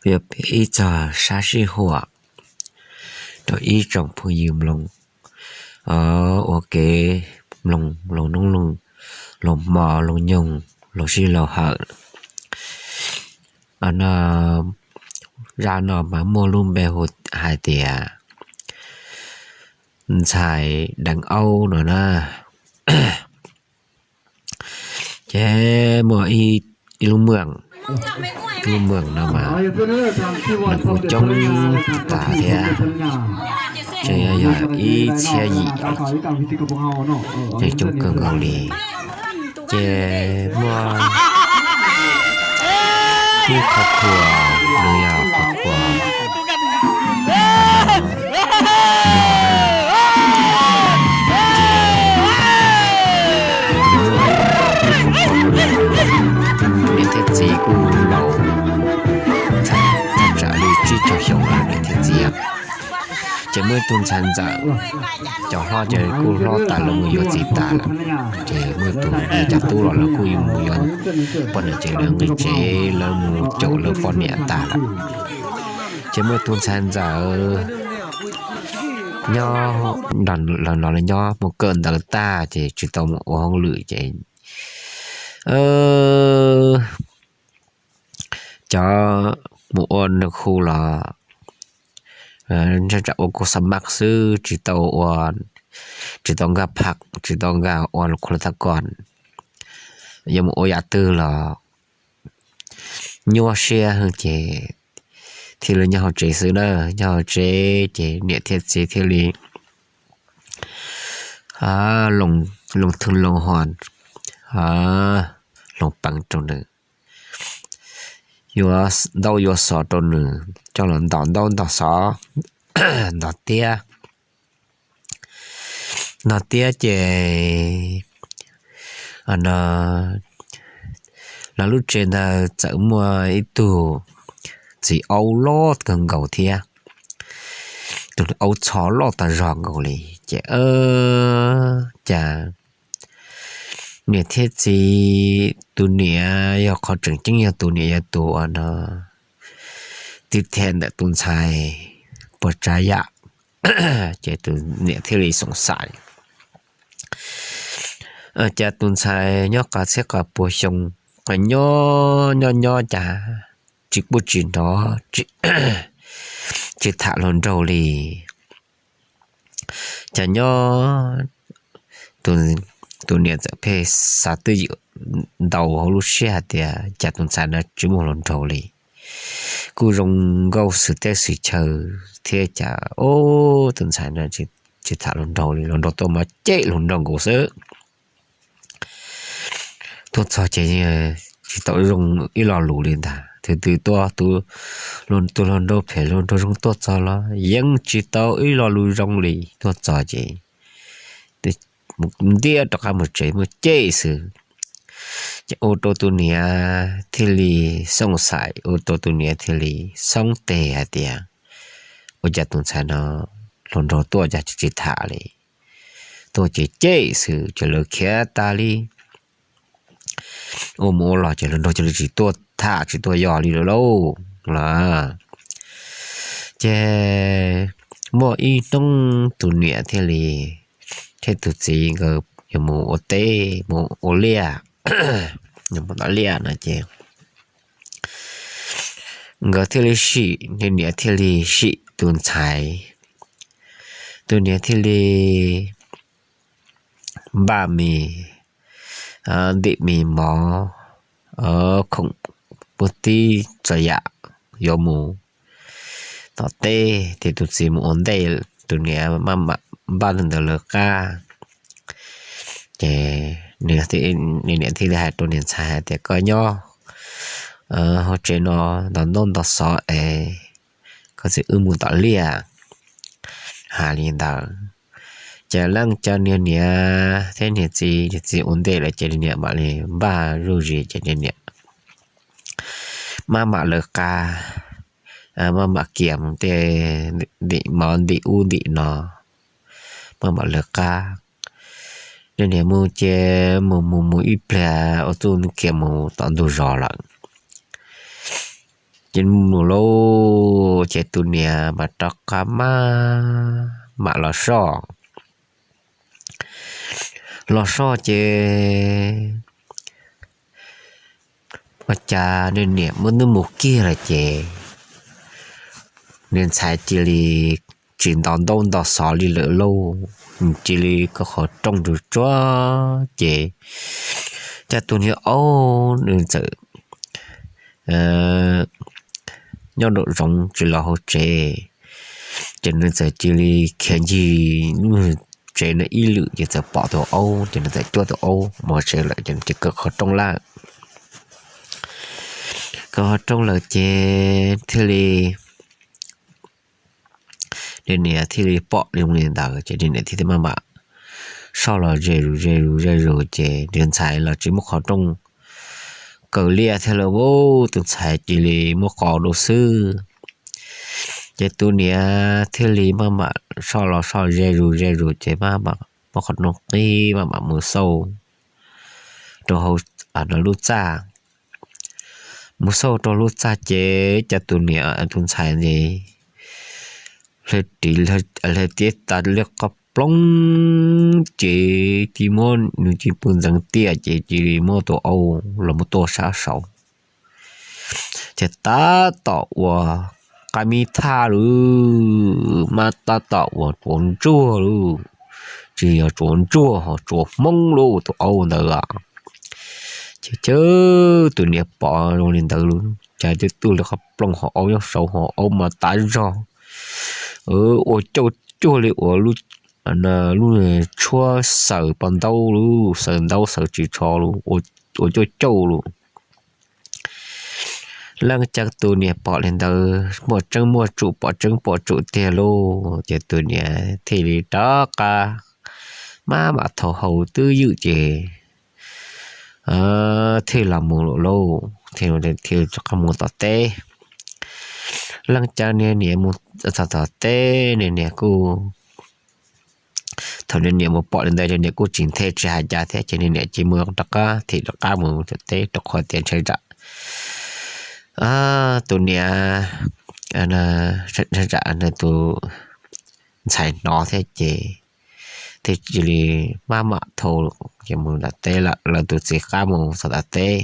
Piav ib txog sab sij huam rau ib tsoom phooj ywg mloog, ua kev mloog, mloog noob, mloog hmo, mloog nyoog, mloog sij laug hawm. No, zaj no mas muaj lub npe hu hais tias ntxhais deev aub no na. Ces muaj ib lub mwm, lub mwm no mas nws kuj coob tas thiab, tseem yog ib txhiab yim, ces coob kawg nkaus li. Ces muaj ib qhov qhua, nws yog qhov qhua niam thiab txiv kuj laus thaj tsam li tsib caug xyoo lawm niam thiab txiv. Ces muaj ib tug ntxhais ntxawm, cov hlob ces kuj hlob tas los mus yuav txiv tas lawm. Ces muaj ib tug cov tub los lawv kuj yuav mus yuav poj niam ces lawv nqis tsev lawv mus caum lawv poj niam tas lawm. Ces muaj ib tug ntxhais ntxawm nyob, lawv no nyob mus kawm ntawv tag ces tsis tau mus ua hauj lwm ces cov mus ua nws khu los ntshai tsam ua kua xa maj xwb, tsis tau ua, tsis tau nkag pham, tsis tau nkag ua khuv laj thab kos, yuav mus ua yam twg los nyuaj siab ces thiaj li nyob hauv tsev xwb na. Nyob hauv tsev ces niam thiab txiv thiaj li loo thwj loo hos, loo peev rau nws, yuav ntaub yuav xov rau nws, coj los ntaus ntaub ntaus xov, ntaus tiab. Ntaus tiab ces no lawv lub tsev ntawd txawm muaj ib tug txiv aub loj kawg nkaus thiab, tus aub txho loj tas zog nkaus li. Ces cas niam thiab txiv, tus niam yog qhov tseem ceeb yog tus niam yog tus uas no tib them ntawm tus ntxhais puas tsav yam, ces tus niam thiaj li xoom xaim. Cas tus ntxhais nyob qab txhiab qab pua xyoo, nyob nyob nyob cas tsis pub tsis hnov, tsis tham hluas nraug li. Cas nyob tus niam txawm pheej xav twj ywm ntau hauv lub siab hais tias cas tus ntxhais no tsis muaj hluas nraug li, kuj zoo nkauj xwm teb xwm chaw thiab cas tus ntxhais no tsis tham hluas nraug li, hluas nraug tuaj mas cem hluas nraug nkaus xwb. Tuaj txog ces tsis tau zoo ib lo lus li ntag. Tus twg tuaj, tus hluas nraug phem hluas nraug zoo tuaj txog los yeej tsis tau ib lo lus zoo li. Tuaj txog ces ntiab rov qab mus tsev mus cem xwb. Ces ua rau tus niam thiaj li xoom xaim, ua rau tus niam thiaj li xoob tes hais tias ua cas tus ntxhais no hluas nraug tuaj cas tsis tham li, tuaj ces cem xwb, ces lawv khiav tas li. Ua mus ua los ces hluas nraug cia li tsis tuaj tham tsis tuaj yos li lawm lauj. Ces muaj ib hnub tus niam thiaj li thiab tus txiv nkawd yuav mus ua teb mus ua liaj, mus tom liaj no ces nkawd thiaj li sim, niam thiaj li sim tus ntxhais, tus niam thiaj li npaj mis, ntim mis mov, khoom, puag tib txhua yam yuav mus tom teb, ces tus txiv mus ua ntej, tus niam maj mam npaj ntawm lawv qab. Ces niam thiaj li hais rau niag ntxhais hais tias koj nyob hauv tsev no ntaus ntaub ntaus xov es koj txiv wb mus tom liaj. Hais li ntawd ces leej cov niag niam thiab niag txiv, niag txiv ua ntej lawm ces niam mam li npaj zuj zus ces niam maj mam lawv qab, maj mam kiag mus tej ntim mov ntim ub ntim no, maj mam lawv qab. Niag niam mus ces mus mus mus ib pliag ua txuj kiag mus tom ntug zos lawm. Ces mus lauj, ces tus niam mas rov qab maj mam los soj. Los soj ces ua cas nws niam muab nws mus kiag lawm ces nws ntxhais cia li tsis nto ntaub nto xov li lawm lauj, cia li kaw qhov rooj tsuag tsuag ces cas tus niag aub nws txawm nyob nraum zoov tsis los hauv tsev, ces nws txawm cia li khiav ncig lub tsev no ib lwm ces txawm pom tus aub ces nws txawm cuab tus aub mus tsev lawm ces nws cia li kaw qhov rooj lawm. Kaw qhov rooj lawm ces thiaj li nws niam thiaj li pom li ntawd ces nws niam thiaj maj mam soj los ze zus ze zus ze zus ces nws ntxhais los tsis muab qhov rooj kaw liaj thiab lawm, tus ntxhais cia li muab qos rau xwb. Ces tus niam thiaj li maj mam soj los soj ze zus ze zus ces maj mam muab qhov rooj qhib maj mam mus xauj rau hauv lub txaj. Mus xauj rau lub txaj ces cas tus niam tus ntxhais ntawd hle ris hle tiab tas liab qab ploog ces cia li muab nws cia li pw ntxeev tiaj ces cia li muab tus aub los mus tua sab saud. Ces tab tom uas qab mib thaj lawm, mas tab tom uas tsuas ntsuag lawm, tsis yog tsuas ntsuag ho tsuas hmoob lawm tus aub ntawd. Ces tus niam pom zoo li ntawd lawm cas twb tuaj li qab ploog ho aub nyob saud ho aub mas tav zog ua cauj cuag li uas lub tshuab xaws pov ntaub lawm, xaws ntaub xaws ris tsho lawm, ua cauj cauj lawm. Leej cas tus niam pom li ntawd muaj tseeb muaj tsum pom tseeb pom tsum tiag lauj, ces tus niam thiaj li rov qab maj mam thau hau twb ywm ces thiaj los mus lawm lauj, thiaj rov qab mus tom teb. Leej cas niag niam mus txog tom teb, niag niam kuj, thaum niag niam mus pom li ntawd ces niam kuj tsis nthe tsis hais cas thiab ces niag niam cia li mus rov qab thim rov qab mus tom teb rau qhov tias ntshai tsam tus niam, ntshai tsam tus ntxhais hnov thiab ces thiaj cia li maj mam thau ces mus tom teb lawm, lawv tus txiv qab mus txog tom teb.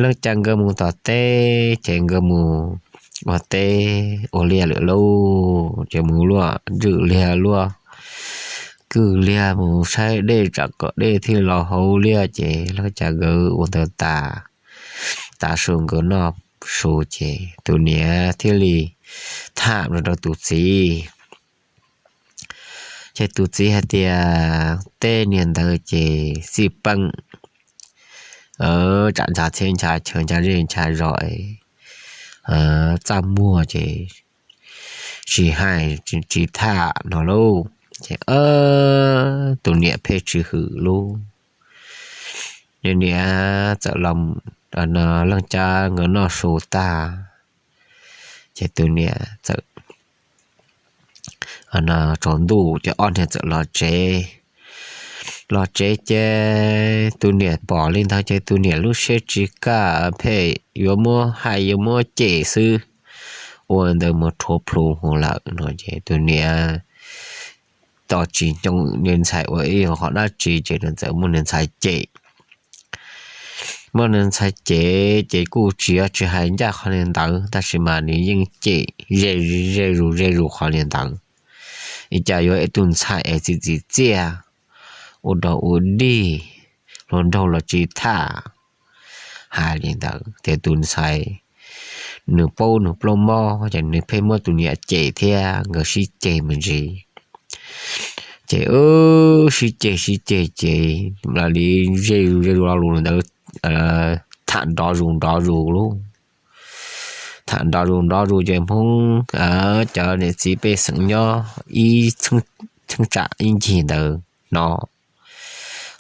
Leej cas nkawd mus tom teb ces nkawd mus ua teb ua liaj lawm lauj, ces mus luaj ywm liaj luaj kwj liaj mus saib dej tsam kom dej thiaj los hauv liaj ces leej cas nkawd ua ntawd tas, tav su nkawd noj su ces tus niam thiaj li tham no rau tus txiv. Ces tus txiv hais tias tej niag ntawd ces txij peej tsam ncha txhiab ncha chaw ncha zej ncha zos, txaj muag ces tsis hais tsis tham no lauj. Ces tus niam pheej tsis hwm lauj. Nws niam txawm los, leej cas nkawd noj su tag ces tus niam txawm, tsaus ntuj ces ob niag txawm los tsev. Los tsev ces tus niam pom li ntawd ces tus niam lub siab tsis kaj, pheej yuav muab hais yuav muab cem xwb, ua ntawd mus rhuav plhu mus lawm no ces tus niam tos tsis nyoog nws ntxhais ua ib qho dab tsi ces nws txawm muab nws ntxhais cem. Muab nws ntxhais cem ces kuj tsis, tsis hais ncaj qhov li ntawd tab sis mas nws yeej cem ze ze zus ze zus qhov li ntawd. Ua cas yuav ib tug ntxhais es txiv txiv txiaj, ua dog ua dig, hluas nraug los tsis tham. Hais li ntawd ces tus ntxhais nws paub nws plaub mob ces nws pheej muab tus niam cem thiab nkawd sib ceg me ntsis. Ces sib ceg sib ceg ces mam li ze zus ze zus lo lus ntawd, tham nrov zus nrov zus lauj. Tham nrov zus nrov zus ces Hmoob cov niam txiv pej xeem nyob ib cheeb tsam ib ncig ntawd hnov,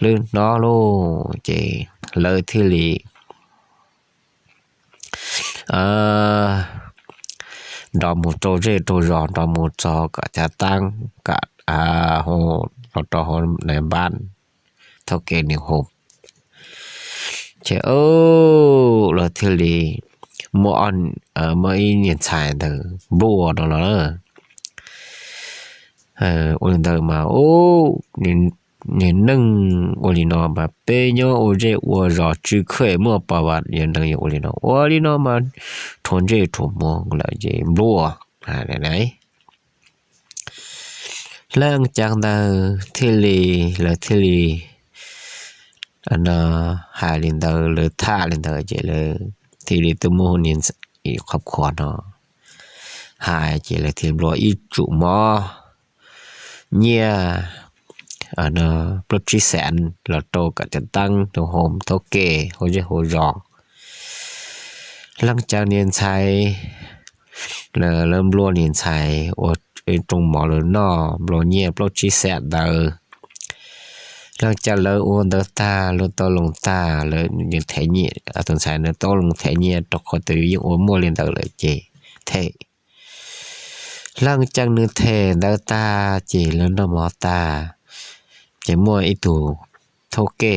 lawv hnov lauj ces lawv thiaj li nrov mus rau zej rau zos, nrov mus txog kom cav taab, kom hu los rau hauv nais npab thauj kev nws hu. Ces lawv thiaj li muaj ib niag ntxhais ntawd nplua no los. Ua li ntawd mas, niag neej ua li no mas peb nyob ua zej ua zos tsw khwj muaj pa va yuav neeg yuav ua li no, ua li no mas rhuav ntsej rhuav muag lawm ces nplua. Leej cav ntawd thiaj li, lawv thiaj li hais li ntawd, lawv tham li ntawd ces lawv thiaj li tuaj muab niag qhov khuas no hais ces lawv thiaj nplua ib tsum mob nyiaj plaub tsib xees los rau kom cov teeb rau hauv thoob ke hauv zej hauv zos. Leej cav niag ntxhais, lawv nplua niag ntxhais ua rooj mov lawv noj, nplua nyiaj plaub tsib xees ntawd. Leej cav lawv ua ntawd tag, lawv tau loo tag, lawv them nyiaj, tus ntxhais ntawd tau loo them nyiaj rau qhov twb yeej ua muaj li ntawd lawm ces them. Leej cav nws them ntawd tag ces lawv noj mov tag, ces muaj ib tug thoob ke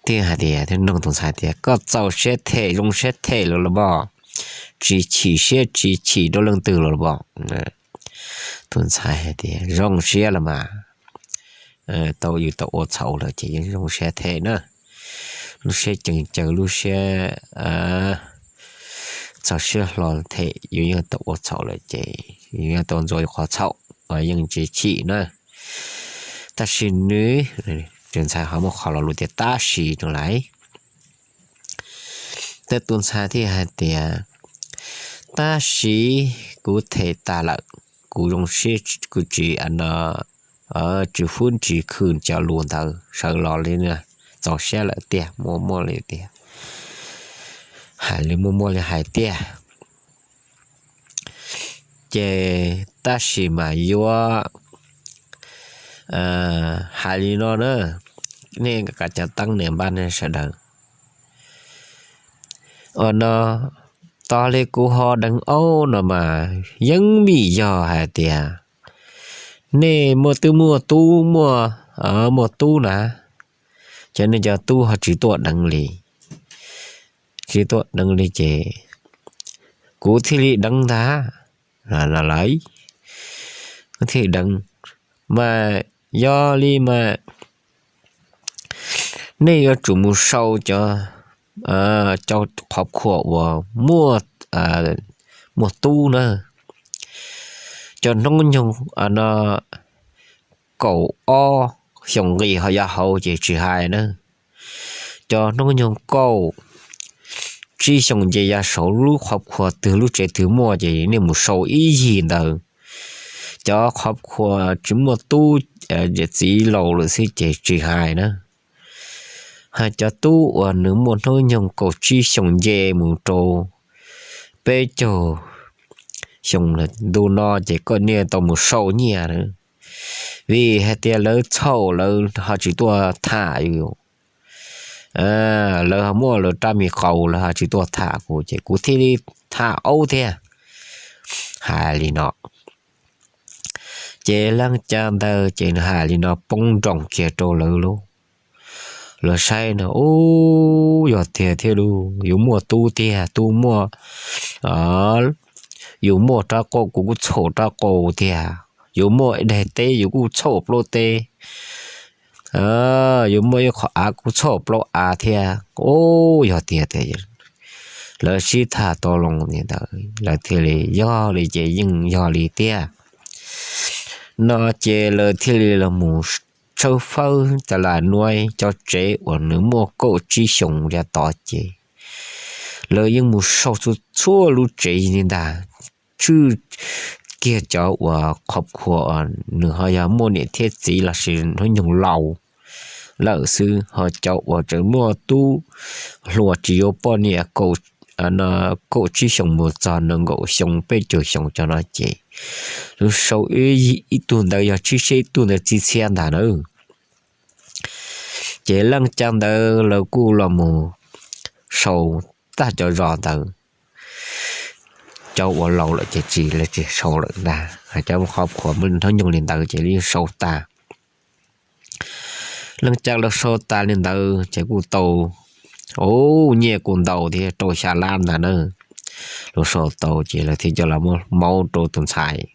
thiaj hais tias, thiaj nug tus ntxhais tias, koj txaus siab them zoo siab them lawm los pob? Tsis chim siab tsis chim rau leej twg los pob? Tus ntxhais hais tias zoo siab los mas, tau yus tau ua txhaum lawm ces yeej zoo siab them na. Lub siab ceev caws lub siab txaus siab hlo them, yus yeej tau ua txhaum lawm ces yus yeej tau ntxuav yus qhov txhaum, yeej tsis chim na. Tab sis nws, tus ntxhais ho muaj qhov lo lus tias tab sis no lawm. Tab tus ntxhais thiaj hais tias, tab sis kuv them tas lawm, kuv zoo siab, kuv tsis no, tsis fub tsis khw cov lus ntawd sawv los li, txaus siab lawm tiag, muaj muaj li tiag, hais li muaj muaj li hais tiag. Ces tab sis mas yuav hais li no na, nej kav cov teeb niam npab nej sawv daws, ua no, tos li kuv ho deev aub no mas yeej vim yog hais tias nej muaj, twb muaj tub, muaj, muaj tub na, ces nej cov tub ho tsis tuaj deev li, tsis tuaj deev li ces kuv thiaj li deev ntag. Lawv thiaj deev, mas yog li mas nej yuav tsum mus sau cov, cov qhov khuas uas muaj, muaj tub na, cov hnub nyoog no kaum ob xyoos nqis ho yav hauv ces tsis hais na. Cov hnub nyoog kaum tsib xyoos nce yav saud lub qhov khuas twg lub tsev twg muaj ces nej mus sau ib yig ntawd. Cov qhov khuas tsis muaj tub, txiv laus lawm xwb ces tsis hais na. Hais cov tub uas nws muaj hnub nyoog kaum tsib xyoos nce mus rau peb caug xyoo ntu no ces koj niaj tau mus sau nyiaj na. Vim hais tias lawv txhaum lawv ho tsis tuaj tham yus, lawv ho muaj lawv rab me qau lawv ho tsis tuaj tham kuv ces kuv thiaj li tham aub thiab. Hais li no, ces leej cav ntawd ces nws hais li no poob nroos kiag rau lawv lauj. Lawv saib no, ub, yog tiag thiab lauj, yus muaj tub tiag, tub muaj, yus muaj rab qau kuv kuj txhaum rab qau tiag, yus muaj daim teb yus kuj txhaum plaub teb, yus muaj ib qho av kuv txhaum plaub av thiab. Ub, yog tiag tiag. Lawv sib tham tau loo li ntawd lawv thiaj li, yog li ces yeej yog li tiag no ces lawv thiaj li los mus tshawb fawb tas las nuaib cov tsev uas nws muaj kaum tsib xyoos yav tod ces lawv yeej mus sau txhua txhua lub tsev li ntag, tswj kiag cov uas qhov khuas nws ho yog muaj niam thiab txiv lossis hnub nyoog laus lawm xwb, ho cov uas tseem muaj tub hluas tsis yuav poj niam kaum tsib xyoos mus txog nees nkaum xyoo peb caug xyoo cov no ces lawv sau ib tug ntawd yog tsib seb ib tug ntawd txib txhiab ntag na. Ces leej cav ntawd lawv kuj los mus sau tag cov zos ntawd, cov uas laus lawm ces tsis, lawv tsis sau lawm ntag, cov qhov khuas hnub nyoog li ntawd ces lawv yeej sau tag. Leej cav lawv sau tas li ntawd ces kuj tau Ub, nyiaj kuj ntau thiab, rau xya lab ntag na. Lawv sau tau ces lawv thiaj coj los muab maub rau tus ntxhais.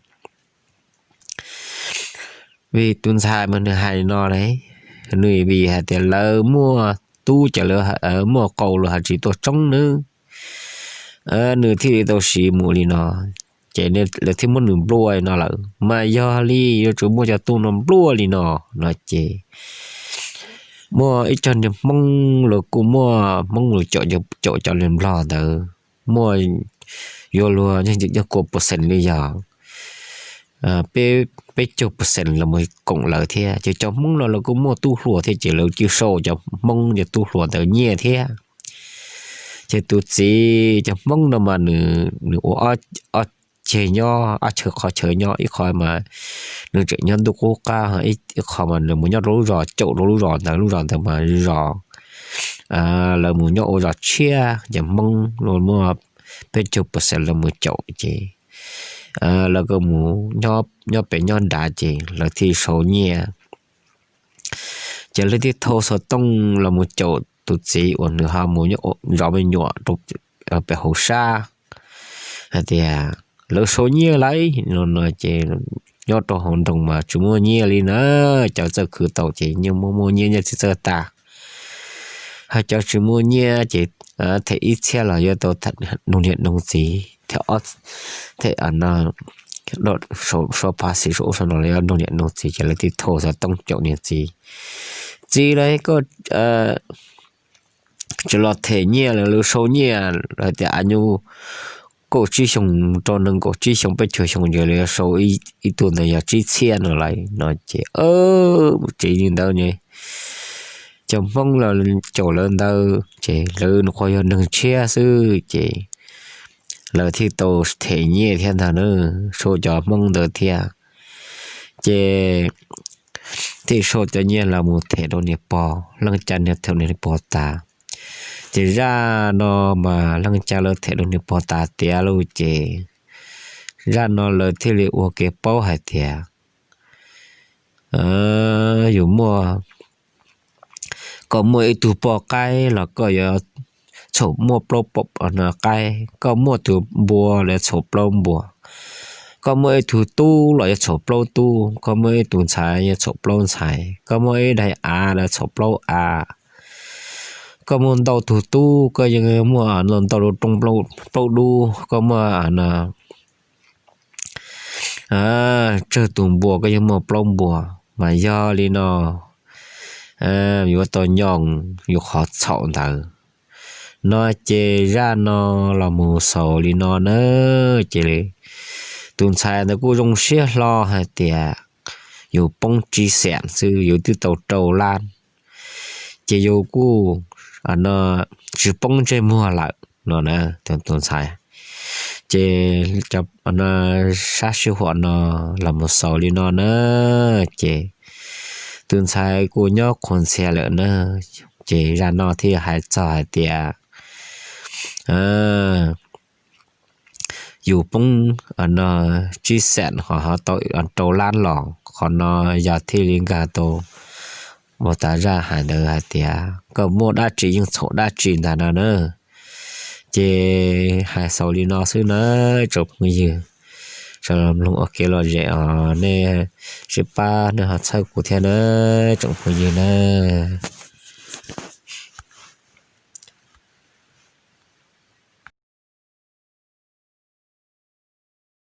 Vim tus ntxhais mas nws hais no las, nws vim hais tias lawv muaj tub ces lawv muaj qau los hais tsis tuaj tsoob nws, nws thiaj li tau siv mus li no. Ces lawv thiaj muab nws nplua no lawm, mas yog li yuav tsum muaj cov tub no nplua li no. No ces muaj ib co niag Hmoob los kuj muaj, Hmoob los caum cov li Nplog ntawd, muaj yuav luag nyob kua percent li yog peb caug percent los mus koom lawv thiab. Ces cov Hmoob no los kuj muaj tub hluas thiab, ces lawv kuj sau cov Hmoob cov tub hluas ntawd nyiaj thiab. Ces tus txiv cov Hmoob no mas nws ua ob ceg nyob, ob chaw qhov chaw nyob, ib qho mas nws tseem nyob ntuj qub qab, ib qho mas nws mus nyob rau lub zos, caum rau lub zos ntawd, lub zos ntawd mas zos lawv mus nyob ua zos tshiab, ces Hmoob los muaj peb caug percent lawv mus caum ces lawv kuj mus nyob pem nyob nrad ces lawv thiaj sau nyiaj. Ces lawv thiaj thau xov tooj los mus caum tus txiv uas nws ho mus nyob zov me nyuam rau pem hauv sab hais tias lawv sau nyiaj lawm no. Ces nyob rau hauv nroog mas tsis muaj nyiaj li na, cov txawj khwv tau ces yeej muaj muaj nyiaj, nyiaj tsis txawj tag. Hos cov tsis muaj nyiaj ces them ib txhiab los yuav tau nug niam nug txiv thiab, them suab phav xim suab ub suab no los yuav nug niam nug txiv, ces lawv thiaj thau xov tooj caum niam txiv. Txiv lauj, koj tsis los them nyiaj los lawv sau nyiaj hais tias a nyuj kaum tsib xyoo rau nees nkaum tsib xyoo peb caug xyoo ces lawv yuav sau ib tug ntawd yog tsib txhiab no lawm no ces tsis li ntawd ne. Cov Hmoob los caum lawv ntawd ces lawv nws qhuav yog neeg tshiab xwb ces lawv thiaj tau them nyiaj thiab ntag na, sau cov Hmoob ntawd thiab. Ces thiaj sau cov nyiaj los mus them rau niam pog, leej ca niag them niam pog tas. Ces zaj no mas leej ca lawv them rau niam pog tas tiav lauj ces zaj no lawv thiaj li ua kev paub hais tias yus muaj, koj muaj ib tug poj qaib los koj yuav txhaum muaj plaub qaib, koj muaj tus npua los yuav txhaum plaub npua, koj muaj ib tug tub los yuav txhaum plaub tub, koj muaj ib tus ntxhais yuav txhaum plaub ntxhais, koj muaj ib daim av los txhaum plaub av, koj muaj ntau tug tub koj yeej muaj ntau rau rooj plaub dub, koj muaj tsawg tus npua koj yeej muaj plaub npua. Mas yog li no yuav tau nyoos yus qhov txhaum ntawd. No ces zaj no los mus xaus li no na. Ces tus ntxhais ntawd kuj zoo siab hlo hais tias yus poob tsib xees xwb yus twb tau rau lab, ces yus kuj tsis poob ntsej muag lawm no na tus ntxhais. Ces sab sij huam no los mus xaus li no na, ces tus ntxhais kuj nyob qhuas ntxhias lawm na. Ces zaj no thiaj hais txog hais tias yus poob no tsib xees ho ho tau rau lab los, qhov no yog thiaj li nkag tau ua tas zaj hais ntawd hais tias koj muaj dab tsi yeej txhaum dab tsi ntag no na. Ces hais xaus li no xwb na tsoom phooj ywg, sawv daws mloog ua kev lom zem os, nej sib pab nej ho txhawb kuv thiab na tsoom phooj ywg na.